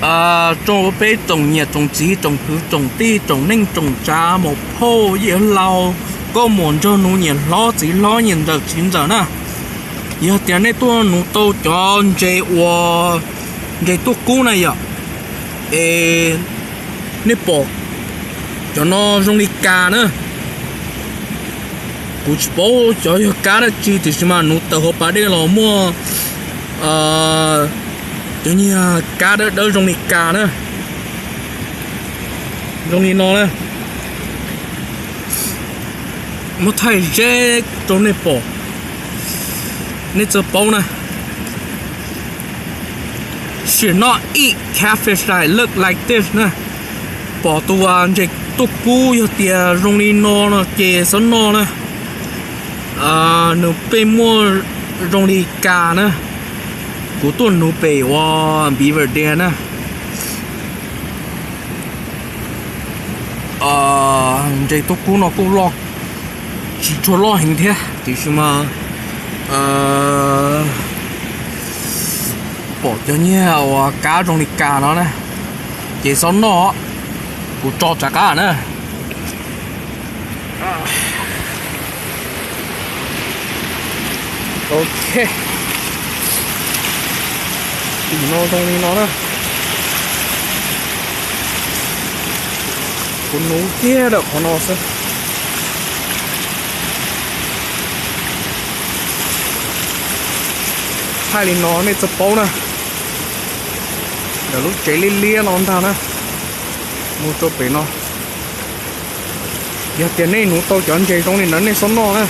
Rau peb tsoom niam tsoom txiv tsoom kwv tsoom tij tsoom neej tsoom tsav, muam phauj yawm laus, nkauj muam nraug nus, niam hlob txiv hlob, niam ntxawm txiv ntxawm na. Yog tias nej tuaj nuv tau cov ntses uas ntses tuaj kub na yom, es nej pom cov no zoo li kas na. Kuv tsis paub cov yog kab dab tsi tiam sis mas nuv tawm hauv pas dej los muaj cov niag kab dawb dawb zoo li kas na, zoo li no na. Muab thaij zeb rau nej pom, nej txawj paub na. Should not eat catfish that look like this na. Pom tus ntses tuaj kub yog tias zoo li no no ces txhob noj na. Nws pheej muaj zoo li kas na. Kuv tuaj nuv pem uas Beaver Dam na. Ntses tuaj kub no kuj loj, tsis tshua loj heev thiab tiam sis mas pom cov niag uas kab zoo li kas no na, ces txhob noj, kuv tso rov qab na. Ok, tim no zoo li no na. Kuv nuv kiag ntawm qhov no xwb. Thaij li no nej txawj paub na. Ntawm lub tsev liab liab no ntag na, mus rau pem no. Yog tias nej nuv tau cov ntses zoo li ntawd nej txhob noj na.